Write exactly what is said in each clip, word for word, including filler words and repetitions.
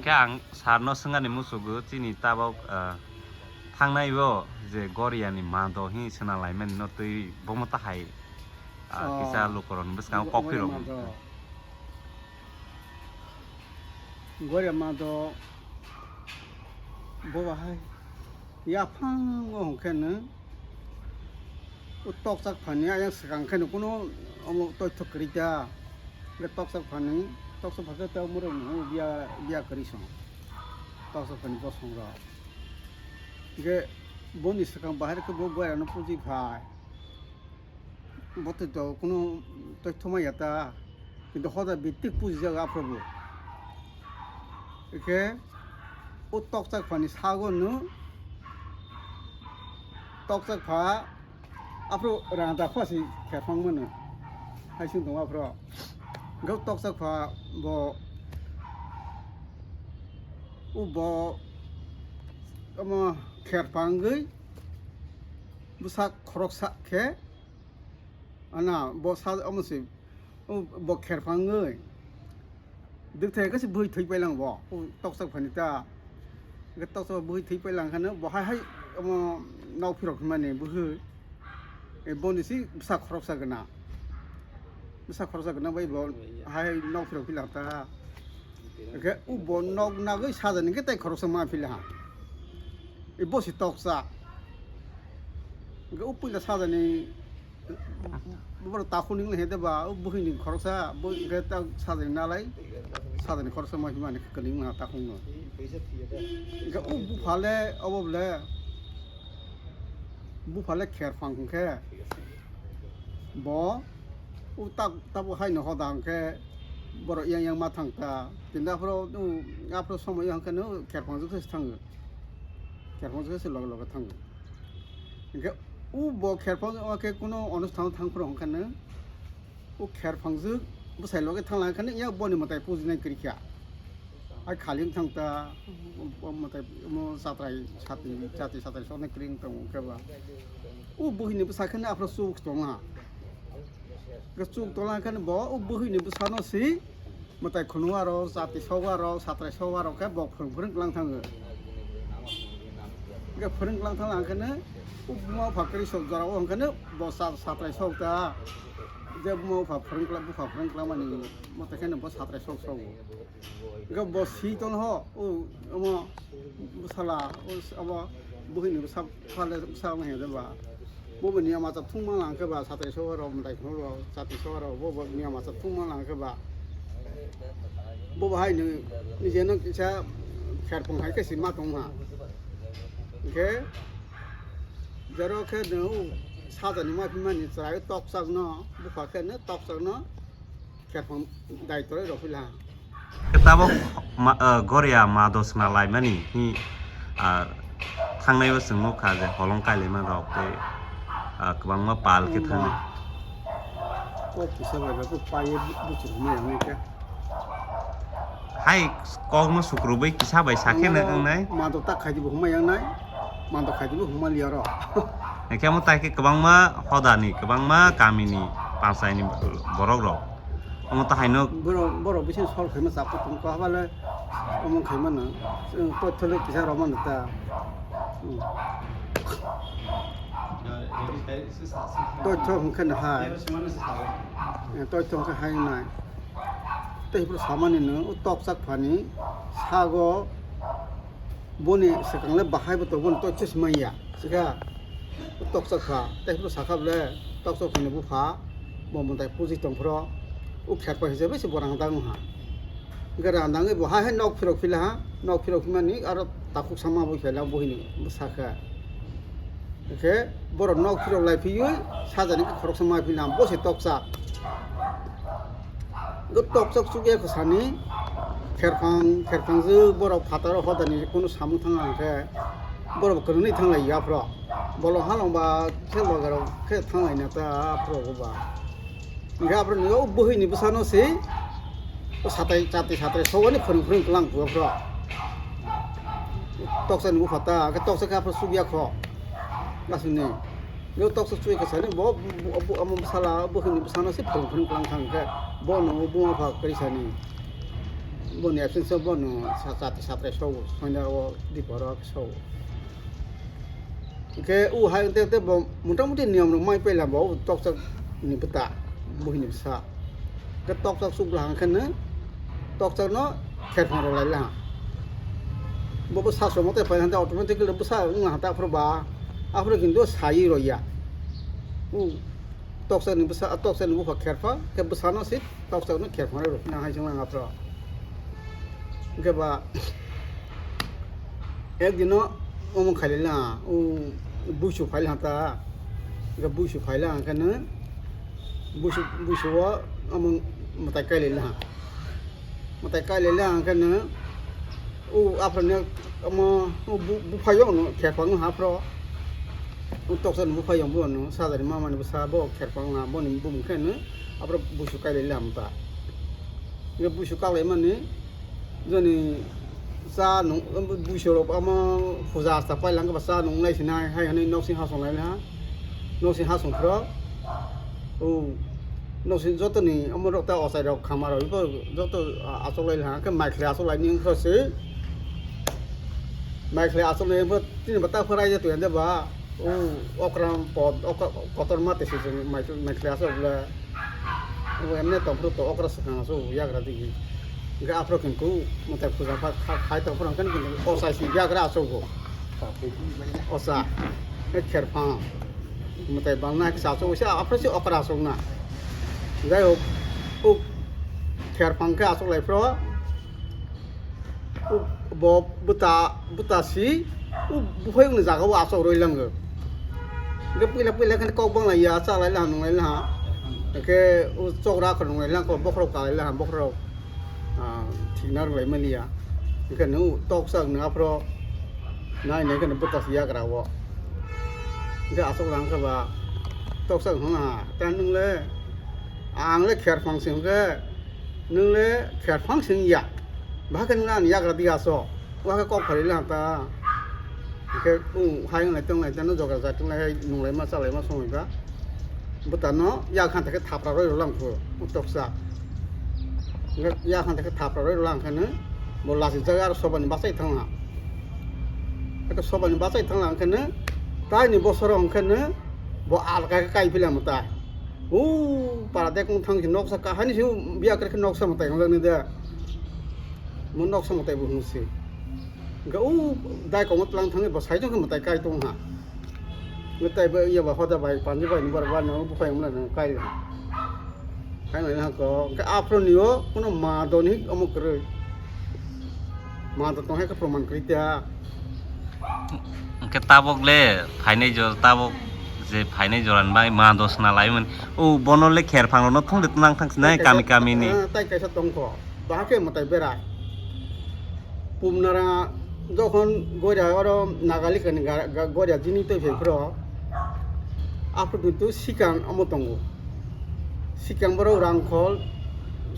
Khe ang sir no swngani musugo, chini tabok, ah, thangnai bo je Goria ni mado hi swnam laimani no twi bomo tahai, ah, Oh. kisa lukurokni bwskango Go-, kok Goria phirok. Mado. Goria mado bo bahai yaphango hwnkhe no. O tokchak phani ayang swkang khe no kuno omo toitho kwrwi ta. Hwnkhe tokchak phani, tokchak phakhe ta omorok no biya, biya kwrwi song. Tokchak phani bosong rok. Hwnkhe boni swkang bahai khe bo Goria no puji phai. Bo twi to kuno toitho ma ya ta. Kintu hoda bitik puji jago aphuru bo. Hwnkhe o tokchak phani sago no tokchak pha Aphuru rang da khwasi kherphang mano. Hai sing tongo aphuru. Hwnkhe tokchak pha bo, o bo omo kherphang wngwi bwsa khoroksa khe, ana, bo sa omo se, o bo kherphang wngwi Dikthai khe se bwhi thwi pailang bo. O tokchak phani ta. Hwnkhe tokchak bwhi thwi pailang kheno bo hai hai omo nok phirok hwnmani bwhi. E boni si bwsa khoroksa gana. Bwsa khoroksa gana bai bo hai hai nok phirok philang ta. Hwnkhe o bo nok nagwi sajani khe tei khoroksa ma phila ha. E bo si tokchak. Hwnkhe o puila sajani Borok takhuk ni wngla he de ba, o bwhwi ni khoroksa, bo hwnkhe ta sajani nalai, sajani khoroksa ma himani kwlwng wngha takhuk no. Hwnkhe o bupha le, obo le, bupha le kherphang hwnkhe, bo o tak, tabuk hai no hoda hwnkhe, borok yang yang ma thang ta. Kintu aphuru, aphuru somoi hwnkhe no kherphang jwk se thango. Kherphang jwk se loge loge thango. Hwnkhe o bo kherphang o khe kuno onusthan thang phuru hwnkhe no o kherphang jwk bwsai loge thang lang khe no ya boni mwtai pujinai kwrwi kha. Ai khali wng thang ta, o mwtai omo chatrai sati, chati chatrai soknai kwrwi wng tongo khe ba. O bwhwi ni bwsa khe no aphuru chuk tong ha. Hwnkhe chuk tong lang khe no bo o bwhwi ni bwsa no si Mwtai khunua rok, chati soga rok, satrai soga rok khe bo phwrwng phwrwng klang thango. Hwnkhe phwrwng klang thang lang khe no, o buma bupha kwrwi sok jora o hwnkhe no bo sa-, satrai sok ta. Je buma bupha phwrwng kla-, bupha phwrwng klangmani mwtai khe no bo satrai sok sogo. Hwnkhe bo si tong ho, o omo bwsala, o s-, obo bwhwi ni bwsa phale bwsa wng ya de ba. Bo bo niyam achar thung mang lang khe ba, satrai soga rok, mwtai khunuk rok, chati soga rok, bo bo niyam achar thung mang lang khe ba. Bo bo hai ni, nije no kisa kherphang hai khe si ma tong ha. Hwnkhe, jero khe no sajani ma phi mani chwrai tokchak no, bupha khe no tokchak no, Kherphang dai toroi rw phi la. Tabok ma, ah, Goria ma dos na laimani hi, ah, thangnai o chwng nukha je holong kailaima rok tei, ah, kwbangma pal khe thangwi. Kok kisa bai bai kok pai ye buchung hwnwi ang khe. Hai kok no sukrubui kisa bai sakhe nai wngnai. Ma do tak khai di bo hwnmai yang nai. Ma do khai di bo hwnma liya ro. Hwnkhe omo tai khe kwbangma hodani, kwbangma kamini, panchayni borok rok. Omo tahaino. Borok, borok bising sol khaima chapka tong kha, habale omo khaima no. Chwng poithole kisa romano ta. Hmm. Toitho hwnkhe no hai. Eh, toitho hwnkhe hai nai. Tei hwnkhe samani no, o tokchak phani sago. Boni swkang le bahai bo tongo, boni toichos manya. Sikha tokchok kha, tei phuru sakha bole tokchok phano bupha bo mwtai puji tong phuru, o kherpa hisabe se bo rang dang ha. Hwnkhe rang dangwi bo hai hai nok phirok phila ha, nok phirok phimani aro takhuk sama bo phela buhini bwsa khe. Hwnkhe borok nok phirok lai phiwi sajani khoroksa ma phila bo se tokchak. Bo tokchok chukya kwsani kherphang, kherphang jwk borok phataro hodani kunu samung thang hwnkhe borok bo kwrwngwi thanglai ya phro. Bolong halong ba khe loge rok khe thanglai na ta phro ba. Hwnkhe aphro ni o bwhwi ni bwsano se o satai chati satai sogani phwrwng phwrwng klang phro. Toksa ni bupha ta khe toksa khe aphro chukya kho. Aswk ni. Yo toksa chui ka sani bo, bo, bo, amo bwsala, bo hwnwi bwsano se phwrwng phwrwng klang thang khe, bo no buma pha kwrwi sani. Boni absence o bono sa-, chati satrai sogo, soinda o diporo sogo. Hingke o hai te, te bo motamuti niyom rok mai pela bo tokchak ni bwta, buhi ni bwsa. Ke tokchak chukla hang khe no, tokchak no kherphang rok lai la. Bo bwsa somo te phai hang te automatically bwsa wng hang ta aphuru ba, aphuru kintu sai rw ya. O tokchak ni bwsa, tokchak ni bupha kherphang, khe bwsa no se tokchak no kherphang rw na hai chwng lang aphuru. Hingke ba ek dino omo khailai la, o buisu phai la ta, hingke buisu phai la hingke no buisu, buisu o omo mwtai kailai la, mwtai kailai la hingke no o aphano omo o bu-, buphai o no kherphang no aphuru o toksa no buphai o bo no sajani mama ni bwsa bo kherphang na bo ni bumung khe no aphuru buisu kailai la ta. Hingke buisu kaklai mani joni cha nung, buisu rok omo puja asta pailangkhe ba cha nung nai sinai hai hwnwi noksing hasong lai ha. Noksing hasong phro. O noksing jotoni omo rok ta ochai rok khama rok joto achok lai ha khe maikhle achok lai ni wngkha se. Maikhle achok lai bo tini ba ta phwrai je tu ende ba. O okra pot, okra kotor ma tesi se mai, mai khle aswk le. O emne tong phuru to okra swkang aswk yagra digi. Hingke aphuru kintu mwtai puja kha, kha, khai tong phuru hingke kintu osa si yagra aswk bo. Osa. E kherphang. Mwtai bangna kisa aswk se aphuru se okra aswk na. Jai hok. O kherphang khe aswk lai phuru. Bo bwta, bwta si, o buphai wngni jaga o achok roi lango. Hingke puila puila khe kok bang lai ya, cha lai laha, nung lai laha. Hingke o chokra akhor nung lai lang kho, bokhorok ka lai laha, bokhorok, ah, thikna rw lai mani ya. Hingke nung toksa wngno aphuru nai nai khe bwta si yagra o. Hingke achok lang khe ba toksa wngno ha, ta nung le, ang le kher phang si hingke, Nwng le kher phang sing ya. Bahai khe nwng ani yagra di aso. Wa khe kok phari le hanta. Hingke, um, hai wngnai tongnai tano jogra jai tongnai hai nunglai ma chalai ma songwi ba. Bwtano yak han thakhe thapra roi rwlang phu. Toksa. Hingke yak han thakhe thapra roi rwlang khe no bo lasi jaga aro sobani bachai thang ha. Eko sobani bachai thang lang khe no taini bosoro hong khe no bo alka khe kai phila mwtai. O para de kung thang si noksa kahani si biya kre khe noksa mwtai hwnjaknai de. Mo noksa mwtai bo hwnsi. Hingke o dai kongma tlang thangwi bo saichung khe mwtai kai tong ha. Hingke tai bo iya ba hoda bai panji bai ni bar bar no buphai wngla no kai. Kai nai ha ko hingke aphro ni o kuno ma doni omo kwrwi. Ma do tong hai khe proman kwrwi ta. Hingke tabok le phainai jora, tabok je phainai jora ni bai ma dos na lai mani. O bono le kher phang rok no thung de tnang thang sinai kami kami ni. Ah, tai kaisa tong kho. Bahai khe mwtai berai. Pumnara jokhon goira oro Nagalika ni ga-, ga-, goira jini twi phai phro. Aphru tu sikang omo tongo. Sikang borok rangkhol,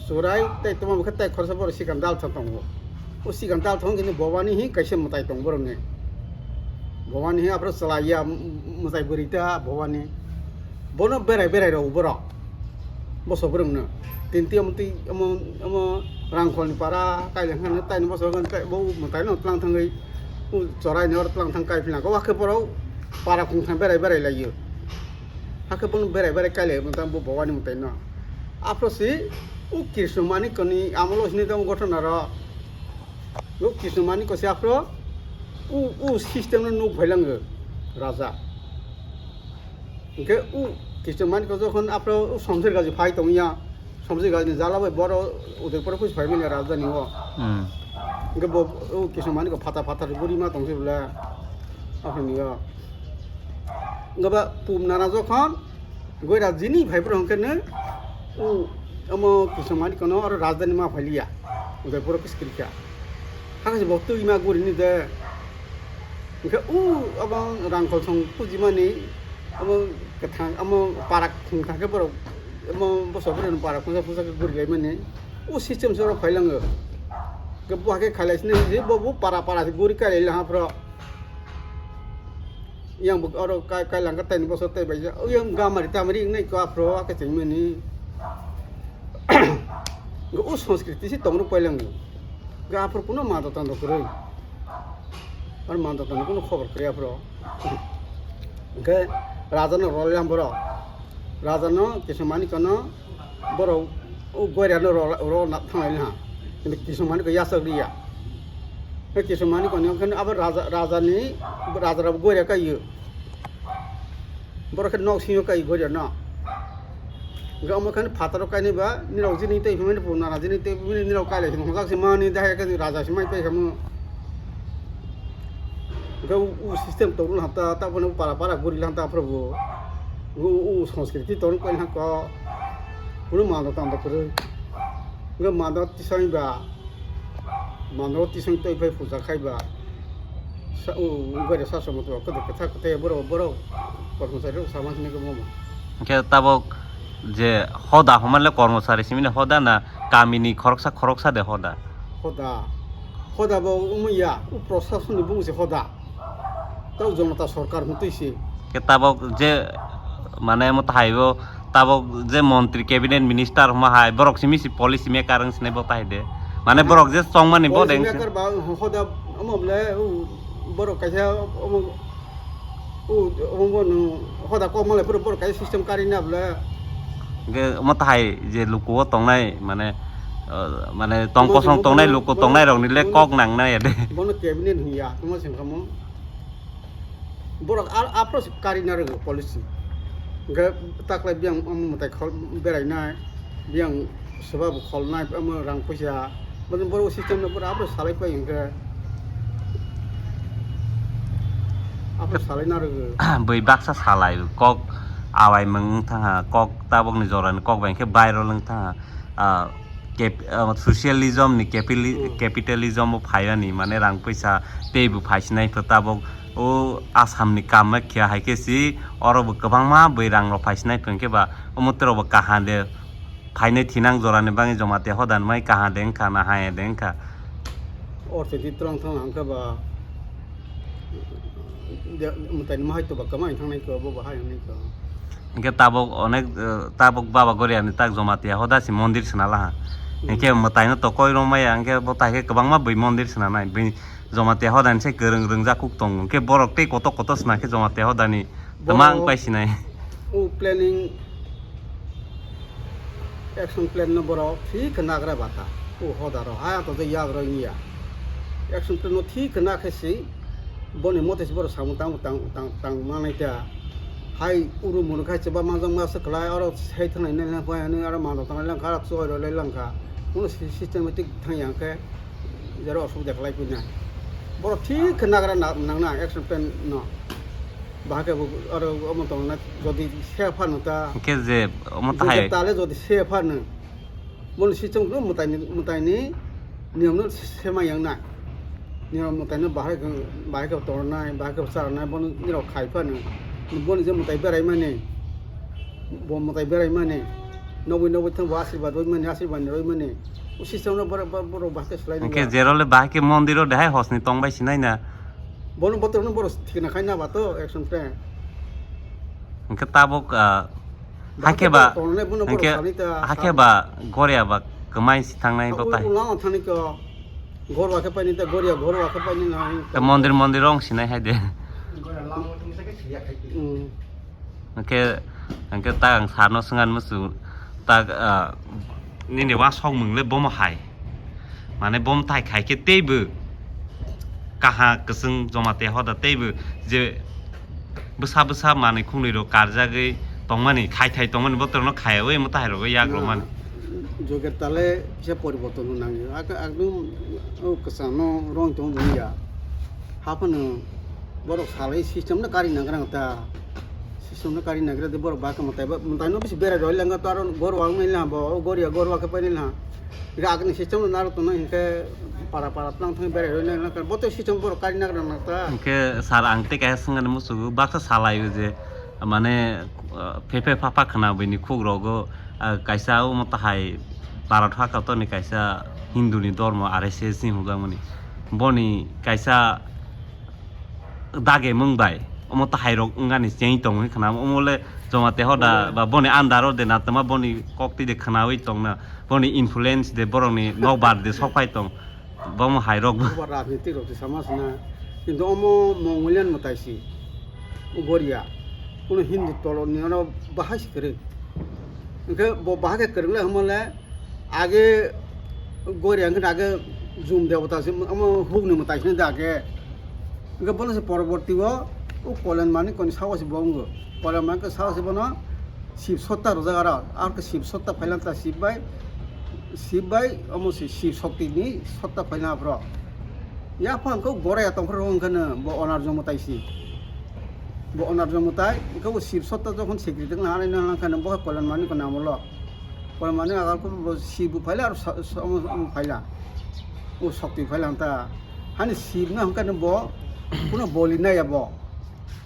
surai, tei toma bwkha tei khoroksa borok sikang dalthok tongo. O sikang dalthok wngkhe Bobani hi kaisa mwtai tong borokni. Bobani hi aphuru chwlaiya, m-, m-, mwtai bwrwi ta Bobani. Bono berai berai rw borok. Bosok bwrwngno. Tinti omo twi omo, omo rangkholni para kailankha taini bosok wngkha bo mwtaino tlang thangwi. O choraini oro tlang thang kai philangkha. Wakhe borok para khungtham berai berai laiyo. Hakhe bono berai berai kailai bo tamo bo Bobani mwtai no. Aphro si o Krishna Manikni amolo sini tamo gothona ro. O Krishna Manik si aphro o, o system no nuk phailango raja. Hingke o Krishna Manik jokhon aphro o Somsir Gaji phai tongya. Somsir Gaji ni jala bai boro Udaipur kuch phai manya rajdhani o. Hmm. Hingke bo o Krishna Manik phata phata guri ma tongsi bole. Aphro niyo. Hingke ba pum nana jokhon Goira jini phai borok hwnkhe no, o, omo Kisong Manik no oro rajdhani ma phailiya, Udaipur o kiskirikha. Hakhe se bo twi ma gurini de. Hwnkhe o, obo rangkhol song pujimani, omo kwthang, omo parak thwng thangkhe borok, omo bwsok borokni parak phungsa phungsa khe gurilaimani. O system se oro phailango. Hwnkhe bo hakhe khailai sini se bo, bo para para se guri kailai le haphro. Yang bo oro kai, kailang ka taini bosor tei bai, yang gamari tamari wngnai ko aphro, ake chengmani. Go o sanskriti si tongro koilang. Ga aphuru kuno mando tando kwrwi. Ar mando tando kuno khobor kwrwi aphuru. Hwnkhe raja no rwlailam borok. Raja no kisung mani kono borok o goria no rwla, rwna thanglai ha. Kintu kisung mani ko yachak liya. Hwnkhe kisung mani kono hwnkhe abo raja, raja ni, raja rok goria kaiyo. Borok khe nok singo kai goria no. Hwnkhe omo khe phataro kainwi ba, nirok jini tei phimani pung nana jini tei phimani nirok kailai sini hwnjak se mani dahai khe raja se mai pai khamu. Hwnkhe u, u system tong rwna ta, ta phano para para guri lang ta phrobo. U, u, u sanskriti tong rwna ko. Kuno mando tando kwrwi. Hwnkhe mando tisani ba. Mano tisong toi phai puja khai ba. Sa, o, o, gare sa somo to, kodo kotha kote borok, borok, kormosari rok sama sini ko momo. Hwnkhe tabok je hoda homanle kormosari simini hoda na kamini khoroksa khoroksa de hoda? Hoda. Hoda bo wngya, o prosasoni bung se hoda. Tau jonota sorkar hwn twi se. Ke tabok je, mane, mo tahai bo, tabok je montri, cabinet minister hwnma hai, borok simi si policy maker wng sinai bo tahai de. Mane, borok je chongmani bo Policy deng se. Maker ba, hoda, omo bole, u, borok kaisa, omo, u, omo bo no, hoda kok malai, borok, borok kaisa system kari na bole. Ge, mo tahai je luku o tongnai, mane, uh, mane, tong Mo kosong je tongnai, mo luku mo tongnai rok ni le mo kok nang nai ya de. Bono cabinet hwn ya, tongma sengkha mo. Borok a, aphuru se kari narwgo policy. Hwnkhe taklai biyang omo mwtai khol berainai, biyang swba bo kholnai, omo rang puisa. Boni borok system no borok aphuru salai pai hwnkhe. Aphuru salai narwgo. Bui baksa salai kok awai mung wng thangha, kok tabokni jorani kok bai hwnkhe viral wng thangha. Ah, cap-, ah, socialism ni capili-, Hmm. Capitalism o phaiyani, mane rang puisa tei bo phaisinai khe tabok o Assam ni Kamakhya hai khe si oro bo kwbangma bui rang rok phaisinai khe ba omo tei rok bo kaham de phainai thinang jora ni bagwi joma te hoda ni bagwi kaham de wngkha na hai de wngkha. Ortho di twlang thang hangkhe ba de, mwtai ni mahai to ba kwmai thangnai khe bo bahai wngnai khe. Hingke tabok onek, eh, tabok Baba Goriani tak Jamatia hoda si mondir swnala ha. Hmm. Hingke mwtaino tokoi rwmaya, hingke bo tai khe kwbangma bui mondir swnanai. Bui Jamatia hodani se kwrwng rwngjak kuk tongo. Hingke borok tei koto koto swnakhe Jamatia hodani twmang Borok pai sinai. O planning action plan no borok thik khe nagra bata. O hodaro ha to yak roi niya. Action plan no thik khe nakhe si. Boni mote se borok samung tang, tang, tang, tang manai ta. Hai uru munu khai chwba manjak ma swk khlai, oro sai thangnai nai lang phai hinwi aro manjak tangnai lang kha, aro choi rw lai lang kha. Uno si-, systematic thang yang khe jero osubida khlai pui nai. Borok thik khe nagra na-, nang na action plan no. Bahai khe bo aro omo tong na jodi se phano ta. Hingke je omo Jodi tahai. Tale jodi se phano. Bono system no mwtaini, mwtaini niyom no sema yang nai. Niyom mwtaino bahai khe, bahai khe tornai, bahai khe charnai, bono nirok khai phano. Bono je mwtai berai mani, bo mwtai berai mani, nogwi nogwi thang bo asirwad roi mani, asirwad roi mani. O system no borok, borok, borok bahai khe slai nang. Hingke jerole bahai khe mondiro dehai hosni tongbai sinai na. Bono botor no borok thikna khai na ba to action plan. Hingke tabok, ah, Hakhe ba, tongnai bono borok hingke, salai ta, hakhe ba, goria ba, kwmai si thangnai bo tai. Ulang thani ko, gor wa khe paini ta, goria gor wa khe paini na. Ta mondir, mondir rong sinai hai de. Hmm. Hingke, hingke ta ang sarno swngan musu, ta, ah, nini wa sok mung le bomo hai. Mane bom tai khai khe teibo kaha kwchwng joma te hoda teibo je bwsa bwsa manwi khungnwi rok karjagwi tongmani, khai khai tongmani botorno khaiwi mwtai rok yak rwmani. Joger tale kisa poriborton nangya. Ak-, akdom o kwchangno rong tong ya. Haphano borok salai system no kari nang rang ta. System no kari nang rang borok ba kamo tai ba mwtai no bisi berai roi lang to aro gor wa nai la bo gor ya gor wa khe pai nai la. Ga agni system no naro tono hinkhe para para tlang thang berai roi nai nang boto system borok kari nang rang ta. Hinkhe sir ang tei kaisa swngani musugo baksa salai o je mane, uh, phephe phapha khwna buini khuk rogo, uh, kaisa omo tahai Bharat hakatoni kaisa Hindu ni dormo R S S ni hwnjakmani. Boni kaisa dage mung bai omo tahai rok wngani cheng tong hwnwi khna omo le joma te hoda ba boni andar o de na tma boni kok twi de khnawi tong na boni influence de borok ni nokbar de sok phai tong Bomo hai rok bo. Obo rajnitik rok se sama sina. Kintu omo Mongolian mwtai si. Goria. Kuno Hindu toloni ono bahai si kwrwi. Hwnkhe bo bahai khe kwrwng lai hwnmale age Goria hwnkhe age Jum debota se omo hukni mwtai sina da age. Hwnkhe bono se poroborti o o Kolyan Manik koni sao se bo wngo. Kolyan Manik koni sao se bono Shiv sotta rwjak aro. Aro khe Shiv sotta phailang ta Shiv bai, Shiv bai omo se Shiv shokti ni sotta phailang aphro. Yaphang khe Goria tongphro wngkhe no bo Onarjo mwtai si. Bo Onarjo mwtai, hwnkhe bo Shiv sotta jokhon sikri tongna hanai nang khe no bo khe Kolyan Manik koni amolo. Kolyan Manik agar khe bo Shiv bo phaila aro sa-, sa-, omo, omo phaila. O shokti phaila ta. Hani Shiv no hwnkhe no bo kuno boli naiya bo.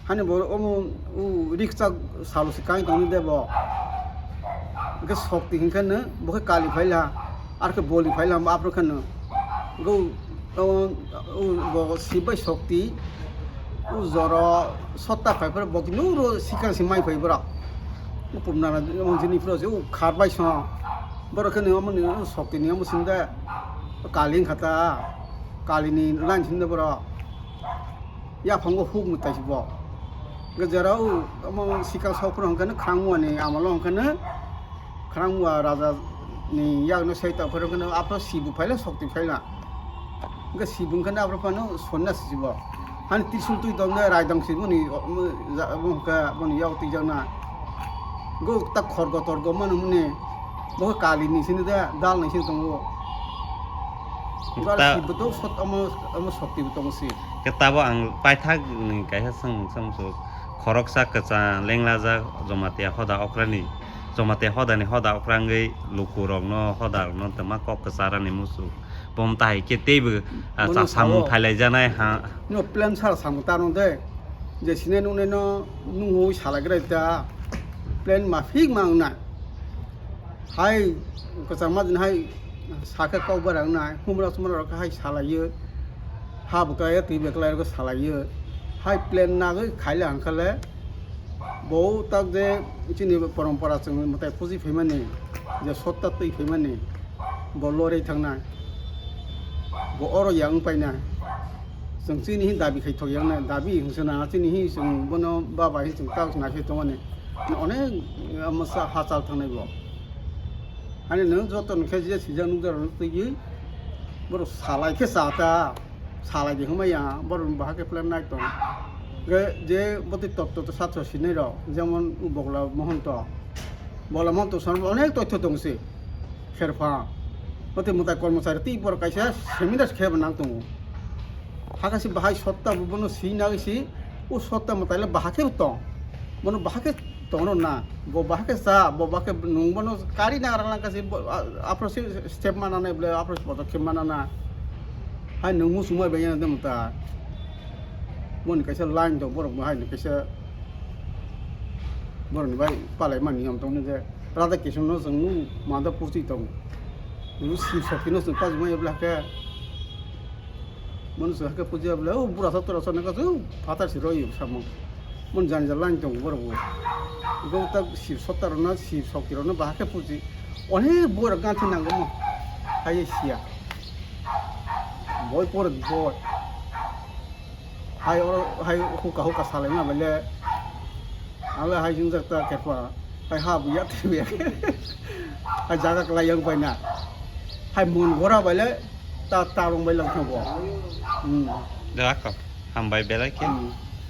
Hani bo omo u rikchak salo se kain tongni de bo. Hwnkhe shokti hwnkhe no bo khe Kali phaila, ar khe boli phaila, aphro khe no. Hwnkhe u, u, u bo Shiv bai shokti, u joro sotta phai phai bo khe nuro sikang se mai phai borok. U pumnana jini phro se u khar bai song. Borok khe no omo ni shokti ni omo sing de Kali wngkha ta. Kali ni line sing de borok. Yaphango huk mwtai si bo. Hwnkhe jera o omo sikang sok phuru hwnkhe no Khrangmua ni amolo hwnkhe no Khrangmua raja ni yak no sai ta phuru hwnkhe no aphro Shiv bo phaila shokti phaila. Hwnkhe Shiv hwnkhe no aphro phano sonyas si bo. Hani Trishul twi tong de raidang si boni, omo, ja-, omo hwnkhe boni yak twi jakna. Go ta khorgo torgo mano mani. Bo khe Kali ni sini de, dal ni sini tongo. Bo ta- Shiv bo tongo, sot-, omo, omo shokti bo tongo se. Khe tabo ang paithak ni kaisa swng, swng swng. Khoroksa kwchang lenglajak Jomatia hoda okrani. Jomatia hoda ni hoda okra wngwi luku rokno, hoda rokno twma kok kwchar ani muchuk. Bom tahai khe teibo, ah, bono cha samung sao. Phailaijanai ha. No plan sar samung ta rwng de. Je sinai nungnai no nungwi salai gra ta. Plan ma phik ma wngna. Hai kwchangma din hai sakhe kok barang nai humra sumra rok hai salaiyo. Ha bwkha ya twi beklai rok salaiyo. Hai plan nagwi khaila hwnkhe le bo tak je chini porompora chwng mwtai puji phaimani je sotta twi phaimani bo lorwi thangnai. Bo oro yang painai. Chwng chini hi dabi khai thok yang nai. Dabi hwnsana chini hi chwng bono baba hi chwng tak naisai tongmani. Onek, eh, masa hachal thangnai bo. Hani nwng joto nokhe je sijak nukjak rok twiwi borok salai khe cha ta, salai de hwnmaya, borok ni bahai khe plan nai tong. Ge je bwtwi totto to satro sinai rok, jemon u Bogla Mohonto, Bogla Mohonto song onek totto tong se, kherpha. Bwtwi mwtai kormochari twi borok kaisa seminar khe bo nang tongo. Hakhe se bahai sotta bo bono si nai si, o sotta mwtai le bahai khe bo tong. Bono bahai khe tongno na, bo bahai khe cha, bo bahai khe nwng bono kari nagra lang kasi bo, a-, aphro se step mana nai bole, aphro se podokkhep mana na. Hai nwng muchungma bai yana de mwtai. Boni kaisa line tong, borok bo hai ni kaisa borok ni bai palai mani niyom tong ni je. Radha Krishna no chwng nung manda purti tong. Nung Shiv Shakti no chwng pajima yabla khe. Manu se hakhe puji bole, o bura sa tora sa nang kasu phatar si roi samung. Mun jani jani lang tong borok bo. Go ta Shiv Sotta rok na Shiv Shakti rok na ba hakhe puji. Onek borok ganthi nang mo. Hai siya. Boi porok boi. Hai oro hai huka huka salai ma bole. Ale hai jung jak ta kepha. Hai ha bu ya te ya. Hai jaga kala yang pai na. Hai mon gora bole. Ta ta rong bai lang tong bo. Hmm. Dako, hambai belai khe. Hmm.